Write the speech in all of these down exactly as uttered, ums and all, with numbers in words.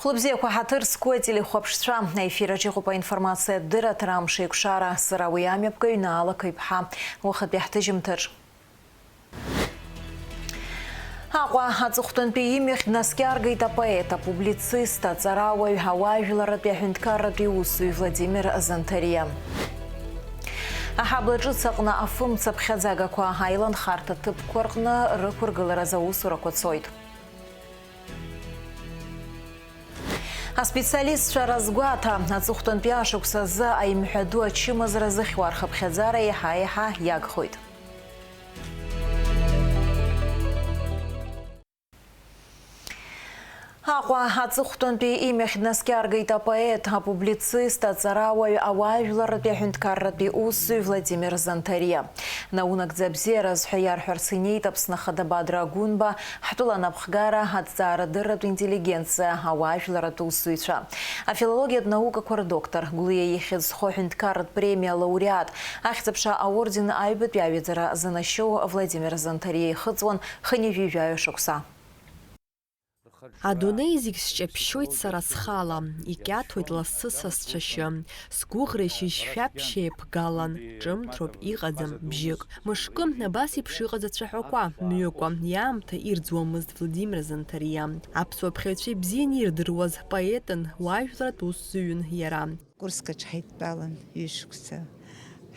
Хәлыбзиақәа, ҳаҭыр зқәу ателехәаԥшцәа, аефир аҿы иҟоуп аинформациатә дырраҭара Амш еиқәшара, сара уи амҩаԥгаҩ Наала Қыҩԥҳа. Уахатәи ҳҭыжьымҭаҿ. Аҟәа аҵыхәтәантәи имҩахь днаскьаргеит апоет, апублицист, аҵарауаҩ, ауаажәларратәи аҳәынҭқарратәи усзуҩ Владимир Занҭариа. Аҳабла ҿыц аҟны афымца ԥхьаӡагақәа аиланхарҭа ҭыԥқәа рҟны рықәыргыларазы аусурақәа цоит. Аспециалистцәа разгәаҭа, аҵыхәтәантәи ашықәс азы аимҳәаду ачымазара зыхьуа рхыԥхьаӡара еиҳа-еиҳа иагхоит. Аҟәа аҵыхәтәантәи имҩахь днаскьаргеит апоет, апублицист, аҵарауаҩ, ауаажәларратәи аҳәынҭқарратәи усзуҩ Владимир Занҭариа. Наунагӡа абзиараз ҳәа иарҳәарц инеит Аԥсны Ахада Бадра Гәынба, ҳтәыла анапхгара, аҭҵаарадырратә интеллигенциа, ауаажәларратә усзуҩцәа, афилологиатә наукақәа рдоктор, Гәлиа ихьӡ зху аҳәынҭқарратә премиа алауреат, Ахьӡ-аԥша аорден аҩбатәи аҩаӡара занашьоу Владимир Занҭариа ихыҵуан хынҩажәи жәаҩа шықәса. Адунеи зегь сҷаԥшьоит сара схала, икьаҭоит лассы са сцәашьы. Сгәыӷреи шьыжьшәаԥшь еиԥгалан, ҿымҭроуп, иҟаӡам бжьык. Мышкы абас еиԥш иҟаз ацәаҳәақәа мҩыкәа, иаамҭа ирӡуамызт Владимир Занҭариа. Аԥсуа ԥхьаҩцәа ибзианы ирдыруаз поетын, уаажәларратә усзуҩын иара. Курск аҿы ҳаидтәалан ҩышықәса,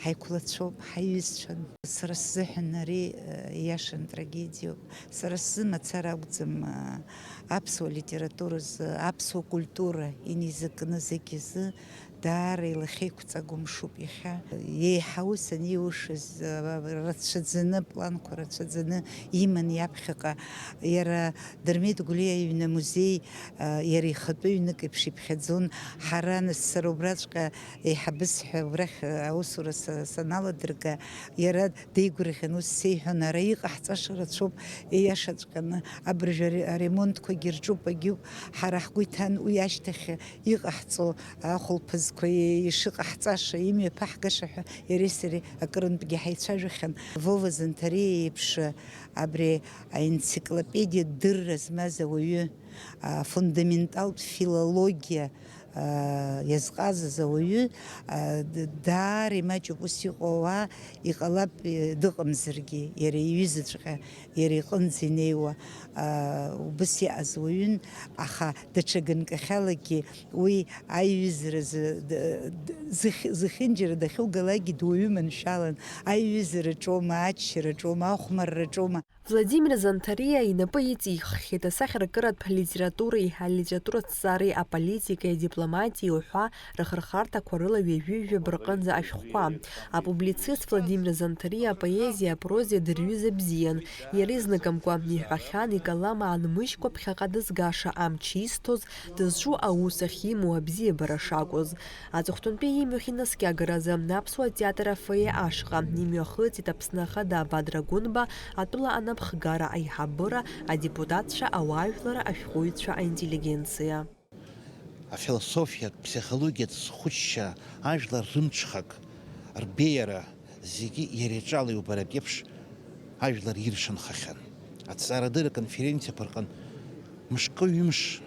ҳаиқәлацәоуп, ҳаиҩызцәан. Сара сзыҳәан ари, э, ииашан трагедиоуп. Сара сзы мацара акәӡам, э, аԥсуа литературазы, аԥсуа культура инеизакны зегьы азы даара илахьеиқәҵагоу мшуп иахьа. Еиҳа ус аниушаз, э, рацәаӡаны, планқәа рацәаӡаны иман иаԥхьаҟа. Иара Дырмит Гәлиа иҩны амузеи, э, иара ихатәы ҩнык еиԥш иԥхьаӡон. Ҳара, нас, сара убраҵәҟьа еиҳабыс ҳәа убрахь аусура са-, саналадырга, иара деигәырӷьан ус сеиҳәон, ара иҟаҳҵаша рацәоуп, ииашаҵәҟьаны, абыржәы аре-, аремонтқәагьы рҿуп, агьуп, ҳара ҳгәы иҭан уи ашьҭахь иҟаҳҵо ахәылԥазқәа ишыҟаҳҵаша, имҩаԥаҳгаша ҳәа иареи сареи акырынтәгьы ҳаицәажәахьан. Вова Занҭариа иеиԥш абри аенциклопедиа дырра змаз ауаҩы, афундаменталтә филологиа, а, иазҟазаз ауаҩы, а, д-, даара имаҷуп ус иҟоу ауаа, иҟалап, э, дыҟамзаргьы, иара иҩызаҵәҟьа, иара иҟынӡа инеиуа, а, убыс иҟаз уаҩын, аха даҽа ганкахьалагьы уи аиҩызара зы-, д-, д-, зых-, зехьынџьара дахьугалакгьы дуаҩы маншәалан, аиҩызараҿоума, аччараҿоума, ахәмарраҿоума. Владимир Занҭариа инапы иҵиххьеит асахьаркыратә литературеи алитератураҭҵаареи аполитикеи адипломатиеи уҳәа рыхырхарҭақәа рыла ҩажәи жәаба рҟынӡа ашәҟәқәа. Апублицист Владимир Занҭариа апоезиеи апрозеи дырҩыза бзиан. Иара изныкымкәа иҳәахьан, икалам аанмыжькәа ԥхьаҟа дызгаша амч исҭоз, дызҿу аус ахьимоу абзиабара шакәыз. Аҵыхәтәантәи имҩахь инаскьагаразы Аԥсуа театр афоие ашҟа имҩахыҵит Аԥсны Ахада Бадра Гәынба, атәыла анапхгара аиҳабыра, адепутатцәа, ауаажәлар, ашәҟәыҩҩцәа, аинтеллигенциа. Афилософиатә, ԥсихологиатә зхычча, ажәлар рымҽхак, рбеиара, зегьы иара иҿала иубаратә еиԥш ажәлар иршанхахьан. Аҭҵаарадырра конференциақәа рҟын мышкы-ҩымш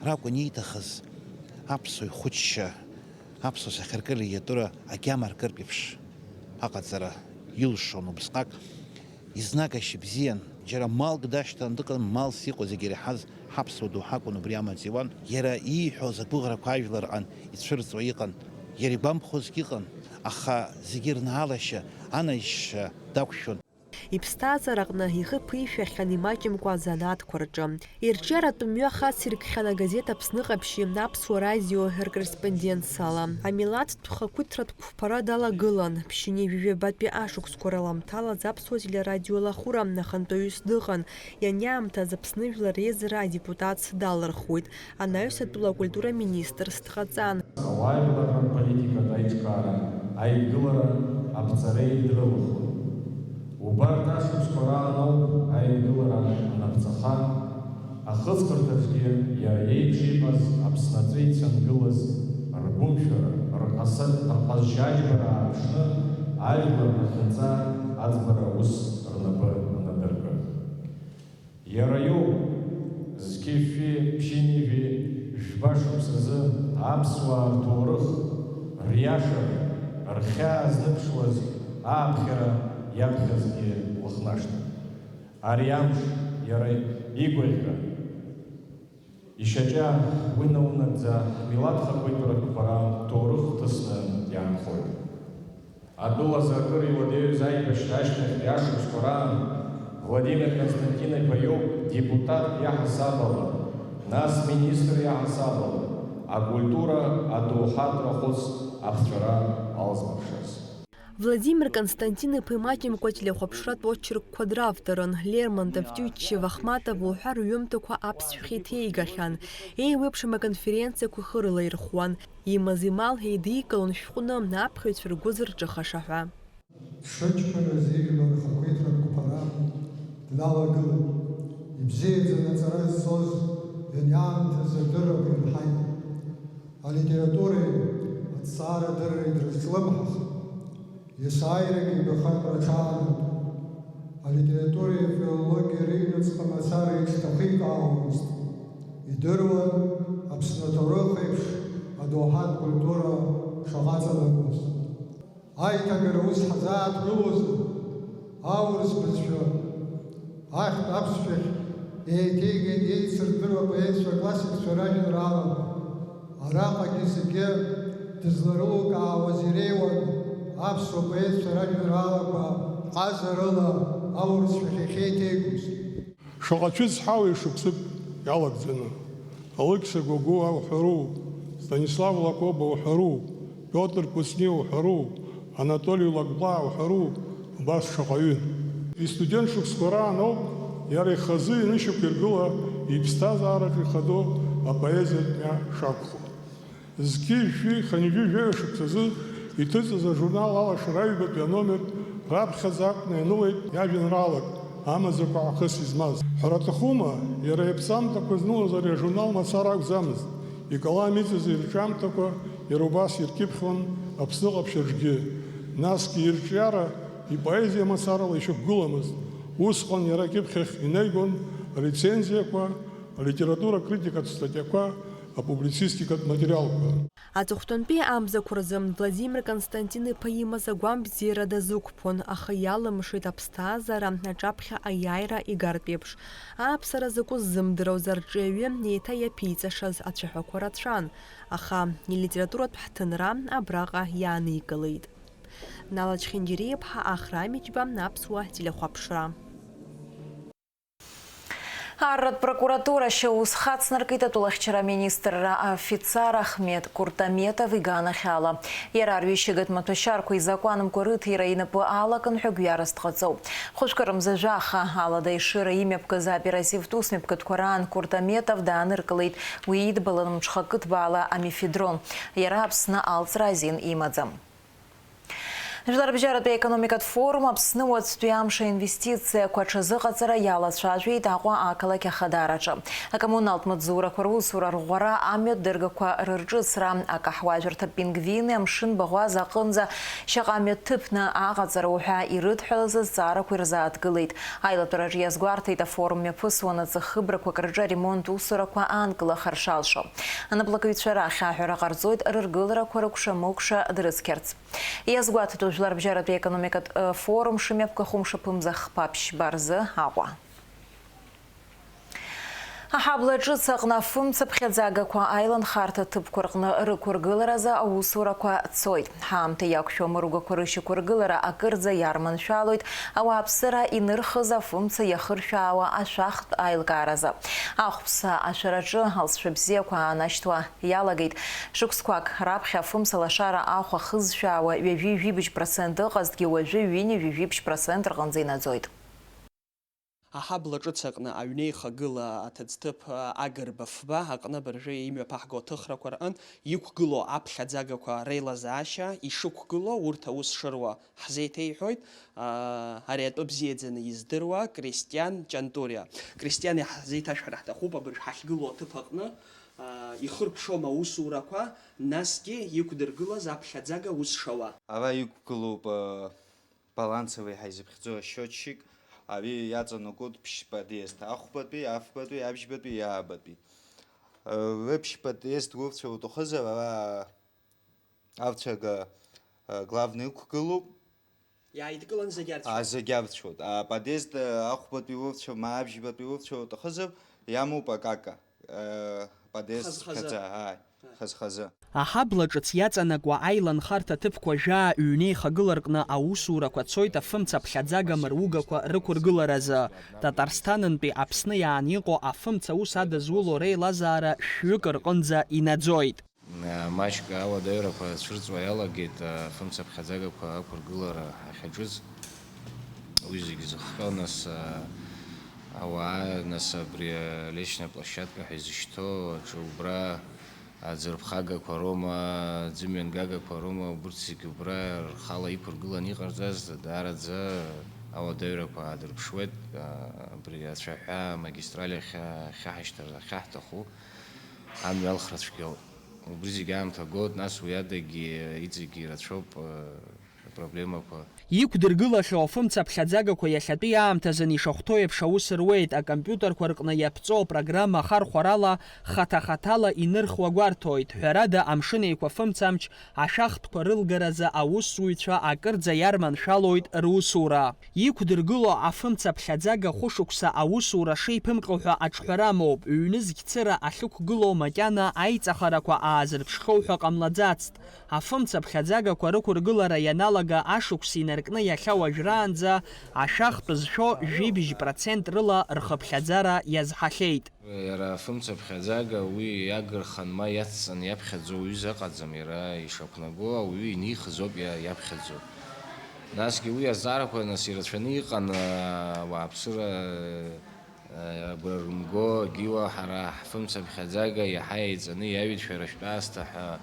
ракәын ииҭахыз аԥсуа ихычча, аԥсуа сахьаркыра литература агьама аркыртә еиԥш аҟаҵара илшон убысҟак. Изнагашьа бзиан, џьара малк дашьҭан дыҟан, малс иҟоу зегьы иреиҳаз ҳаԥсуа доуҳа акәын, убри амаҵ иуан. Иара ииҳәоз агәыӷрақәа ажәларҟан ицәырҵуа иҟан, иара игәамԥхозгьы ыҟан, аха зегьы рнаалашьа, анаҩсшьа дақәшәон. Иԥсҭазаараҟны ихы ԥишәахьан имаҷымкәа азанааҭқәа рҿы. Ирҿиаратә мҩа хациркхьан агазеҭ Аԥсны Ҟаԥшьи Аԥсуа радио ркорреспондентс ала. Амилаҭтә хақәиҭратә қәԥара далагылан. Ԥшьынҩажәи жәабатәи ашықәсқәа рыламҭалаз Аԥсуа телерадио Лахәыра ахантәаҩыс дыҟан. Ианиаамҭаз Аԥсны Жәлар Реизара адепутатс далырхуеит. Анаҩс атәыла акультура министрс дҟаҵан. Ауаажәларратә политикатә аиҿкаара, аидгылара, аԥҵареи дрылахәын. Убарҭ ашықәсқәа раан ауп аидгылара анаԥҵаха, ахыҵхырҭаҿгьы иара иеиԥш иҟаз Аԥсны аҵеицәа ангылаз, ргәымшәара, рҟаса-, рҟазшьаџьбара ааԥшны, ажәлар рахьынҵа аӡбара аус рнапы анадыркы. Иара иоуп, зқьи жәшәи ԥшьынҩажәи Ҩба шықәсазы аԥсуаа рҭоурых, риашара, рхьаа зныԥшуаз ааԥхьара иаԥхьазгьы лыхнашҭит. Ари амш иара игәаӷьра, ишьаҿа уи наунагӡа ҳмилаҭ хақәиҭтәратә қәԥара ҭоурых ҭысны иаанхоит. Атәылазы акыр иуадаҩыз аибашьра ашьҭахьтәи ашықәсқәа раан Владимир Константин-иԥа иоуп депутат иаҳасаб ала, нас министр иаҳасаб ала, акультура адоуҳатәра хәыц аԥҵәара алзмыршаз. Владимир Константин-иԥа имаҷымкәа телехәаԥшратә очеркқәа дравторын, Лермонтов, Тютчев, Ахматов уҳәа рҩымҭақәа аԥсшәахьа иҭеигахьан, еиуеиԥшым аконференциақәа хы рылаирхәуан, имаз имал еидикылон шәҟәны, аԥхьаҩцәа ргәы зырҿыхаша ҳәа. Дшычҳарыз ижәлар рхақәиҭратә қәԥара дналагылеит. Ибзиаӡаны аҵара зҵоз ианиаамҭаз адыррақәа ирҳаит. Алитературеи аҭҵаарадырреи дрызҿлымҳахт. Есааирагьы ибахатә рҽааныркит. Алитературеи афилологиеи рыҩнуҵҟа мацара иҽҭахикаауамызт. Идыруан Аԥсны аҭоурых еиԥш адоуҳатә культура шаҟа ҵанакуаз. Аиҭагара ус ҳазааҭгылозар, аурыс бызшәа ахьтә аԥсшәахь еиҭеигеит еицырдыруа апоетцәа классикцәа ражәеинраалақәа. Араҟагьы зегьы дызларылукаауаз иреиуан аԥсуа поетцәа ражәеинраалақәа ҟазарыла аурысшәахь иахьеиҭеигоз. Шаҟа цәыӡ ҳауеи шықәсык иалагӡаны, Алықьса Гогәуа уҳәару, Станислав Лакоба уҳәару, Пиотр Кәыҵниа уҳәару, Анатоли Лакблаа уҳәару, убас шаҟаҩы. Истудент шықәсқәа раан ауп иара ихазы инышьақәиргыла иԥсҭазаараҿы ихадоу апоезиатә мҩа шақәхо. Зқьи жәшәи хынҩажәи жәаҩа шықәсазы иҭыҵыз ажурнал Алашара аҩбатәи аномер раԥхьаӡа акәны ианылеит иажәеинраалак Амаӡақәа аахыс измаз. Ҳәара аҭахума, иара иаԥҵамҭақәа знылаз ари ажурнал мацара акәӡамызт, икалам иҵаз ирҿиамҭақәа иара убас иркьыԥхьуан Аԥсны ҟаԥшьаҿгьы, насгьы ирҿиара ипоезиа мацарала ишьақәгыламызт. Усҟан иара акьыԥхьахь инаигон арецензиақәа, алитература критикатә статиақәа, апублицистикатә материалқәа. Аҵыхәтәантәи амзақәа рзы Владимир Константин-иԥа имаз агәамбзиара дазықәԥон, аха иалымшеит аԥсҭазаара аҿаԥхьа аиааира игартә еиԥш. Ааԥсара закәу ззымдыруаз арҿиаҩы еиҭа иаԥиҵашаз ацәаҳәақәа рацәан, аха илитературатә ҳҭынра абраҟа иааникылеит. Нала Чхинџьириаԥҳа, Ахра Амиџьба, Аԥсуа телехәаԥшра. Арратә прокуратура ашьаус хацнаркит атәылахьчара аминистрра афицар Ахмед Куртаметов иганахьала. Иара арҩышьагатә маҭәашьарқәа изакәанымкәа рыҭира инапы алакын ҳәа гәҩарас дҟаҵоуп. Хәышәқәа рымза жәаха алада ишыра имҩаԥгаз аоперативтә усмҩаԥгатәқәа раан Куртаметов дааныркылеит, уи идбалан мҽхакы ҭбаала амефедрон. Иара Аԥсны алҵра азин имаӡам. Жәларбжьаратәи аекономикатә форум Аԥсны уаҵәтәи амш аинвестициақәа аҽазыҟаҵара иалацәажәеит Аҟәа ақалақь Ахадараҿы. Акоммуналтә маҵзурақәа русура рӷәӷәара, амҩа дыргақәа рырҿыцра, акаҳуажәырҭа Пингвини амшын баӷәаза аҟынӡа шьаҟа амҩа ҭыԥны аҟаҵара уҳәа ирыдҳәалаз азҵаарақәа ирзааҭгылеит. Аилатәараҿы иазгәарҭеит, афорум мҩаԥысуанаҵы хыбрақәак рҿы аремонт усурақәа аанкылахар шалшо. Анаплакыҩцәа рахь аҳәара ҟарҵоит рыргыларақәа рыкәша-мыкәша дрыцқьарц. Иазгәаҭатәу жәларбжьаратәи аекономикатә, э, форум шымҩаԥгахо мшаԥымза хԥа ԥшьба рзы Аҟәа. Аҳабла ҿыц аҟны афымца ԥхьаӡагақәа аиланхарҭа ҭыԥқәа рҟны рықәыргыларазы аусурақәа цоит. Ҳаамҭа иақәшәо амыругақәа рышьақәыргылара акырӡа иарманшәалоит, ауааԥсыра инырхыз афымца иахыршәаауа ашәахтә аилкааразы. Ахәԥса ашәараҿы алҵшәа бзиақәа аанашьҭуа иалагеит. Шықәсқәак раԥхьа афымца лашара ахә ахызшәаауа ҩажәи жәибжь процент ыҟазҭгьы, уажәы ҩынҩажәи жәибжь процент рҟынӡа инаӡоит. Аҳабла ҿыц аҟны аҩнеихагыла аҭыӡҭыԥ Агрба фба аҟны абыржәы имҩаԥаҳго аҭыхрақәа рҟынтә иқәгылоу аԥхьаӡагақәа реилазаашьа ишықәгылоу, урҭ аус шыруа ҳзеиҭеиҳәоит, аа, ари атәы бзиаӡаны издыруа Кристиан Ҷантуриа. Кристиан иаҳзеиҭашәҳәар ҳҭахуп, абыржә ҳахьгылоу аҭыԥ аҟны, аа, ихыркәшома аусурақәа, насгьы иқәдыргылаз аԥхьаӡага ус шауа. Ара иқәгылоуп, аа, балансовый ҳәа изыԥхьӡо асчиотчик, ари иаҵанакуеит ԥшьба реестр, ахәбатәи, афбатәи, абжьбатәи, иаабатәи. Э, ҩаԥшь подъезд урцәа уҭахызар, ара авцәага, э, главный ықәгылоуп. Иааидкылан зегь арцәоуп. А, зегь арцәоуп. Аподъезд, э, ахәбатәи урцәа, ма абжьбатәи урцәа уҭахызар, иамоуп акака. Э, подъезд Хаз-хазы. Хазы, ааи, Ааи. Хаз-хазы. Аҳабла ҿыц иаҵанакуа аиланхарҭа ҭыԥқәа жәаа ҩнеихагыла рҟны аусурақәа цоит афымца ԥхьаӡага мыругақәа рықәыргыларазы. Татарстанынтәи Аԥсны иаан иҟоу афымца ус адызуло реилазаара шәҩык рҟынӡа инаӡоит. Маҷк ауадаҩрақәа цәырҵуа иалагеит, афымца ԥхьаӡагақәа ақәыргылара ахьаҿыз. Уи зегь зыхҟьо, нас, ауаа, нас, абри аличная площадка ҳәа изышьҭоу аҿы убра аӡырԥхагақәа роума, аӡымҩангагақәа роума, убырҭ зегь убра рхала иқәыргыланы иҟарҵаз, даараӡа ауадаҩрақәа аадырԥшуеит, абри ацәаҳәа амагистраль ахьа-, ахьаҳашьҭыр-, ахьаҳҭаху амҩа алхра цәгьоуп. Убри зегь аамҭа гоит, нас уи адагьы иҵегьы ирацәоуп, э, апроблемақәа. Иқәдыргылахьоу афымца ԥхьаӡагақәа иахьатәи аамҭазын ишахәҭоу еиԥш аус руеит, акомпиутерқәа рҟны иаԥҵоу апрограмма ахархәарала хаҭа-хаҭала инырхуа гәарҭоит, ҳәарада, Амшын Еиқәа фымца амч ашәахтәқәа рылгаразы аусзуҩцәа акырӡа иарманшәалоит русура. Иқәдыргыло афымца ԥхьаӡага хәышықәса аусура шеиԥымҟьо ҳәа аҿҳәара амоуп, ҩнызқь цыра ахьықәгылоу макьана аиҵахарақәа аазырԥшхьоу ҳәа ҟамлаӡацт. Афымца ԥхьаӡагақәа рықәыргылара ианалага ашықәс инаркны иахьа уажәраанӡа ашәахтә зшәо жәибжь процент рыла рхыԥхьаӡара иазҳахьеит. Иара афымца ԥхьаӡага уи иагырхан ма иацҵаны иаԥхьаӡо уаҩы ыҟаӡам, иара ишақәнаго ауаҩы инихыз ауп иа-, иаԥхьаӡо. Насгьы уи азҵаарақәа нас ирацәаны иҟан, ауааԥсыра, э, агәра рымго, Гиуа ҳара ҳфымца ԥхьаӡага иаҳа еиҵаны иаҩит шәара шәтәы аасҭа ҳәа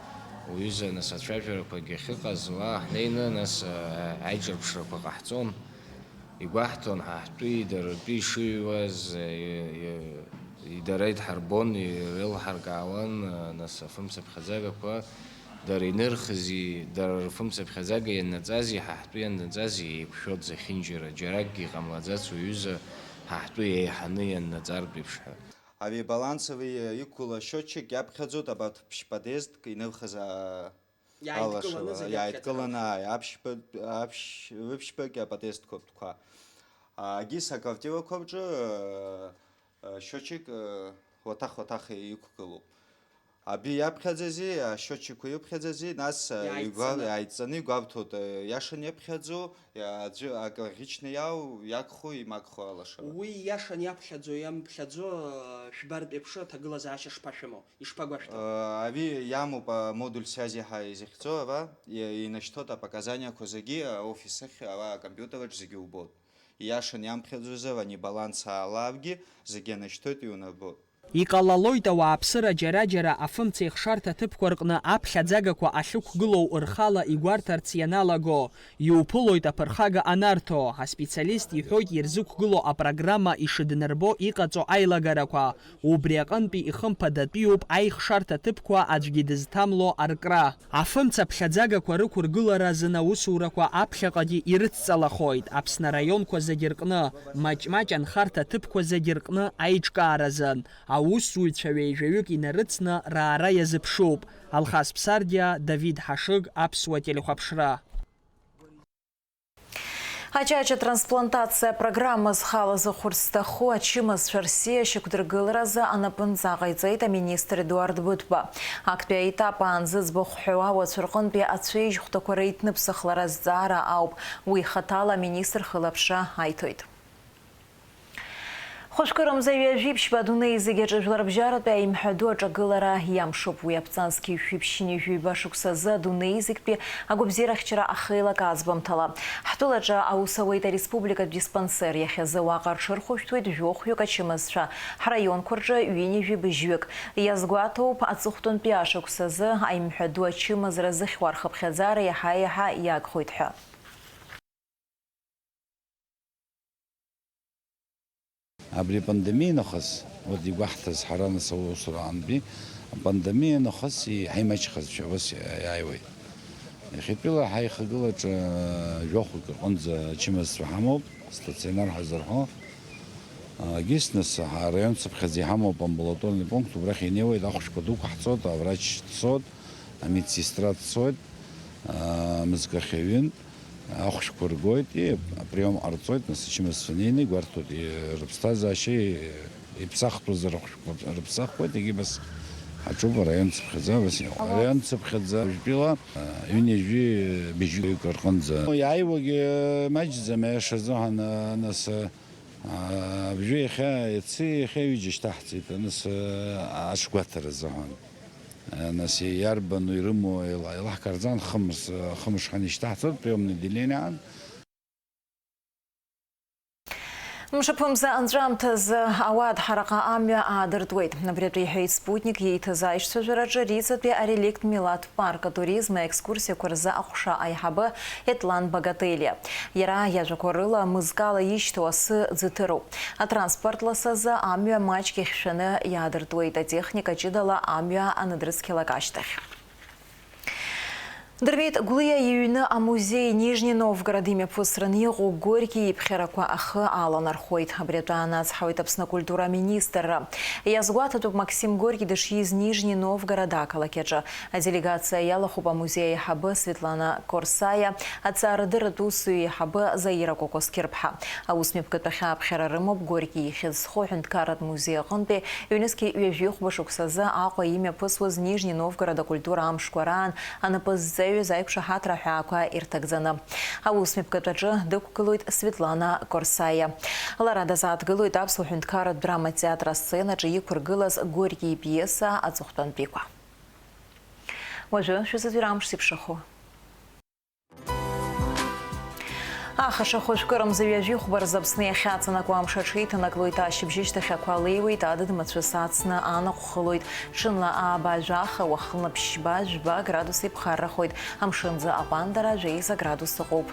уҩыза нас ацәажәарақәагьы ахьыҟаз, уа ҳнеины нас, э, аиҿырԥшрақәа ҟаҳҵон. Игәаҳҭон, ҳа ҳтәы идаратәы ишыҩуаз, и-, и-, идара идҳарбон, ирылҳаркаауан, нас, афымцаԥхьаӡагақәа дара инырхызи, дара рфымцаԥхьаӡага ианнаҵази, ҳа ҳтәы ианнаҵази еиқәшәот зехьынџьара, џьаракгьы иҟамлаӡац уҩыза ҳа ҳтәы еиҳаны ианнаҵартә еиԥш ҳәа. Ари балансовый иқәгылоу асчиотчик иаԥхьаӡоит абарҭ ԥшь-подъездк инырхыз, аа, Иааидкыланы алашара, зегь иааидкыланы, аԥхьаӡа. Ааи, аԥшьба-, аԥшь-, ҩаԥшьбатәи аподъездқәа. А, Агис аквартирақәа рҿы, э, э, счетчик, э, уаҭах-уаҭах иқәгылоуп. Абри иаԥхьаӡази, асчиотчикқәа иаԥхьаӡази, нас, э, Иааидҵаны. Игәа-, иааидҵаны игәарҭоит, э, иашан иаԥхьаӡоу, аӡәы акрыӷьычны иаау, иагхо, имагхо алашара. Уи иашан иаԥхьаӡо, иамԥхьаӡо, э, жәбартә еиԥш аҭагылазаашьа шԥашәымоу? Ишԥагәашәҭо? Э, ари иамоуп, а, модуль связи ҳәа изыхьӡо, ара, и-, инашьҭоит апоказаниақәа зегьы, а, офис ахь, ара, акомпиутер аҿы зегьы убоит. Ииашан иамԥхьаӡозар, ани баланс ааларгьы, зегьы анашьҭоит, иунарбоит. Иҟалалоит ауааԥсыра џьара-џьара афымцеихшарҭа ҭыԥқәа рҟны аԥхьаӡагақәа ахьықәгылоу рхала игәарҭарц ианалаго, иуԥылоит аԥырхага анарҭо, аспециалист иҳәоит ирзықәгылоу апрограмма ишыднарбо иҟаҵоу аилагарақәа, Убри аҟынтәи ихымԥадатәиуп аихшарҭа ҭыԥқәа аӡәгьы дызҭамло аркра. Афымца ԥхьаӡагақәа рықәыргылара азын аусурақәа аԥхьаҟагьы ирыцҵалахоит Аԥсны араионқәа зегьы рҟны, маҷ-маҷ анхарҭа ҭыԥқәа зегьы рҟны аиҿкааразын. Аусзуҩцәа ҩеижәаҩык инарыцны раара иазыԥшуп. Алхас Ԥсардиа, Давид Ҳашыг, Аԥсуа телехәаԥшра. Ачаиа-трансплантациа апрограмма зхала зыхәарц зҭаху ачымазцәа рсиа шьақәдыргыларазы анапынҵа ҟаиҵеит аминистр Едуард Быҭәба. Актәи аетап аан зыӡбахә ҳәауа ауацәа рҟынтәи ацәеижь хәҭақәа реиҭныԥсахлара азҵаара ауп. Уи хаҭала аминистр хылаԥшра аиҭоит. Хәышәкы рымза ҩажәи ԥшьба адунеи зегьы аҿы жәларбжьаратәи аимҳәаду аҿагылара иамшуп. Уи аԥҵа зқьи жәшәи ԥшьынҩажәи ҩба шықәсазы адунеи зегьтәи агәабзиарахьчара ахеилак аӡбамҭала. Ҳтәылаҿы аус ауеит ареспубликатә диспансер, иахьазы уаҟа рҽырхәышәтәуеит жәохәҩык ачымазцәа, ҳраионқәа рҿы ҩынҩажәи быжьҩык. Иазгәаҭоуп, аҵыхәтәантәи ашықәсазы аимҳәаду ачымазара зыхьуа рхыԥхьаӡара иаҳа-иаҳа иагхоит ҳәа. Абри апандемиа нахыс, урҭ игәаҳҭаз ҳара нас аусураантәи, апандемиа нахыс иҳаимаҷхазшәа ус иааиуеит. Иахьатәила ҳаихагылаҿы жәохәҩык рҟынӡа ачымазцәа ҳамоуп, стационар ҳазырҳәо. Егьыс нас араион цыԥхьаӡа иҳамоуп амбулаторный пункт, убрахь инеиуеит, ахәшәқәа дуқәа ҳцоит, аврач дцоит, амедсестра дцоит, амызкахьаҩын, ахәшәқәа ргоит, и, априом ҟарҵоит, нас ачымазцәа неины игәарҭоит, и, рыԥсҭазаашьа, и, иԥсахтәызар ахәшәқәа рыԥсахуеит, егьи бас ҳаҿуп араион цыԥхьаӡа, абас иҟоуп. Ага. Араион цыԥхьаӡа уажәтәила, а, ҩынҩажәи быжьҩык рҟынӡа. Иааиуагьы маҷӡам, аиаша азыҳәан, а, нас, а, абжьы иахьа, иацы иахьа ҩыџьа шьҭаҳҵеит, нас, а, аҽгәаҭара азыҳәан. А, нас иарбану ирымоу еила-, еилаҳкаарҵан, хымш, хымш ҳанишьҭаҳҵоит, приемное отделениеаан. Мшаԥымза анҵәамҭазы ауаа Дҳараҟа амҩа аадыртуеит. Абри атәы иҳәеит Спутник ииҭаз аишьцәажәараҿы Риҵатәи ареликтә милаҭ парк атуризм аекскурсиақәа рзы аҟәша аиҳабы Етлан Багателиа. Иара, иажәақәа рыла, мызкала ишьҭоу асы ӡыҭыроуп. Атранспорт ласазы амҩа маҷк ихьшәаны иаадыртуеит, атехника ҷыдала амҩа аныдрыцқьалак ашьҭахь. Дырмит Гәлиа иҩны амузеи Нижни Новгород имҩаԥысраны иҟоу Горки иԥхьарақәа ахы аланархәоит. Абри атәы аанацҳауеит Аԥсны акультура аминистрра. Иазгәаҭатәуп Максим Горки дышиз Нижни Новгород ақалақь аҿы. Аделегациа иалахәуп амузеи аиҳабы Светлана Корсаиа, аҵаарадырратә усзуҩы аиҳабы Заира Кәакәасқьырԥҳа. Аусмҩаԥгатәахьы аԥхьара рымоуп Горки ихьӡ зху аҳәынҭқарратә музеи аҟынтәи ҩнызқьи ҩажәихәба шықәсазы Аҟәа имҩаԥысуаз Нижни Новгород акультура амшқәа раан анапы зҵаҩыз аиқәшаҳаҭра аҳәаақәа ирҭагӡаны. Аусмҩаԥгатәаҿы дықәгылоит Светлана Корсаиа. Лара дазааҭгылоит Аԥсуа ҳәынҭқарратә драма театр асценаҿы иқәыргылаз Горки ипиеса аҵыхәтәантәиқәа. Уажәы шәызыӡырҩра амш зеиԥшрахо. Ахаша хәажәкырамза ҩажәихәба рзы Аԥсны иахьаҵанакуа амш аҽеиҭанакылоит, ашьыбжьышьҭахь ақәа леиуеит, адыд мацәыс ацны анаҟә хылоит, ҽынла ааба жәаха, уахынла ԥшьба, жәба градус иԥхаррахоит, амшынӡы аҟәандара жәеиза градус ыҟоуп.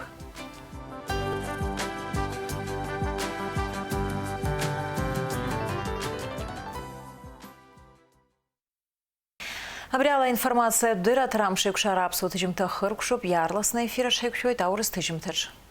Абри ала аинформациатә дырраҭара амш еиқәшара аԥсуа ҭыжьымҭа хыркәшоуп, иаарласны аефир аҽеиқәшәоит аурыс ҭыжьымҭаҿ.